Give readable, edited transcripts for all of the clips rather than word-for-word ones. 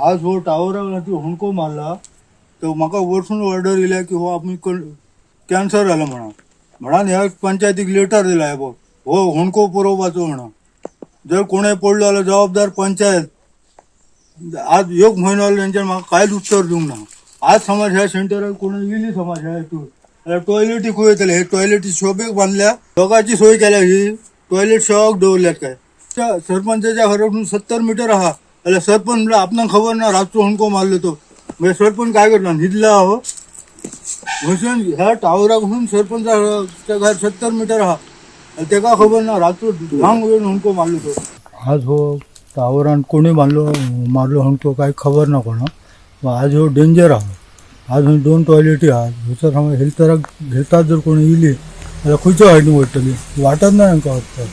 आज हो टावराक हुंडको मारला तर म्हाका वरसून ऑर्डर येयल्या की हो आमी कॅन्सर जाला म्हणून म्हणून ह्या पंचायतीक लेटर दिला हे बघ हो हुंडको पुरोवपाचो म्हणून. जर कोणय पडलो जाल्यार जबाबदार पंचायत. आज एक म्हयनो जालो तेंच्यान म्हाका कांयच उत्तर दिवंक ना. आज समज ह्या सेंटराक कोण येयली समज ह्या हितून जाल्यार टॉयलेटी खंय वयतले? हे टॉयलेटी शोबेक बांदल्या, लोकांची सोय केल्या, ही टॉयलेट शोक दवरल्यात काय? त्या सरपंचाच्या घरातून 70 मिटर आहा जाल्यार सरपंच म्हणल्यार आपणाक खबर ना रातचो हुंडको मारलो तो. म्हणजे सरपंच काय करता, न्हिदला हो? हंयसून ह्या टावराकसून सरपंचाच्या घर 70 मिटर आहा आनी तेका खबर ना रातचो धांक येवन हुंडको मारलो तो. आज हो टावरान कोणी मारलो मारलो हुंडको काय खबर ना कोणाक. आज हो डेंजर आहा. आज हंय 2 टॉयलेटी आहा. थंयसर हांव हेल्थराक हेल्थाक जर कोणी येयली जाल्यार खंयच्या वाटेन वयतली, वाटत ना तांकां वचपाक.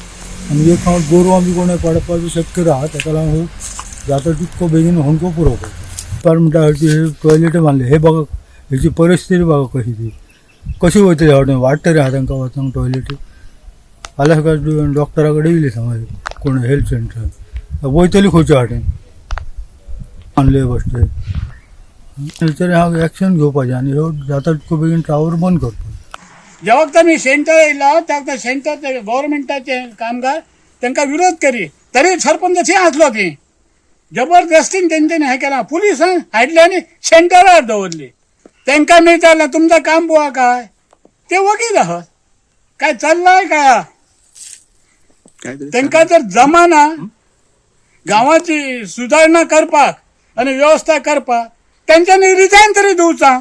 आनी एक फावट गोरवां बी कोणें पडपाची शक्यता आहा, ताका लागून हो जाता तितको बेगीन हुंडको पुरोवपाचो. डिपार्टमेंटा खातीर हे टॉयलेटी बांदले, हे बघा हेची परिस्थिती बघा कशी ती, कशी वयतली ह्या वाटेन, वाट तरी आहा तांकां वचोंक टॉयलेटी. फाल्यां सकाळी डॉक्टरा कडेन येयली समज कोण हेल्थ सेंटर, वयतली खंयच्या वाटेन? बांदले बसले हेचेर हांव एक्शन घेवपाचें आनी ह्यो जाता तितको बेगीन टावर बंद करपाचो. जेव्हा मी सेंटर येयला तेन्ना सेंटर गव्हर्मेंटाचे कामगार तांकां विरोध करी तरी सरपंच थंय आसलो. ती जबरदस्तीन तेंच्यांनी हें केलां. पुलिसान हाडले आनी सेंटरार दवरली. तांकां विचारलें तुमचें काम बुवा काय, ते वगीच आहात. काय चल्लाय काय तांकां जर जमाना गांवाची सुदारणा करपाक आनी वेवस्था करपाक तेंच्यांनी रिजायन तरी दिवचा.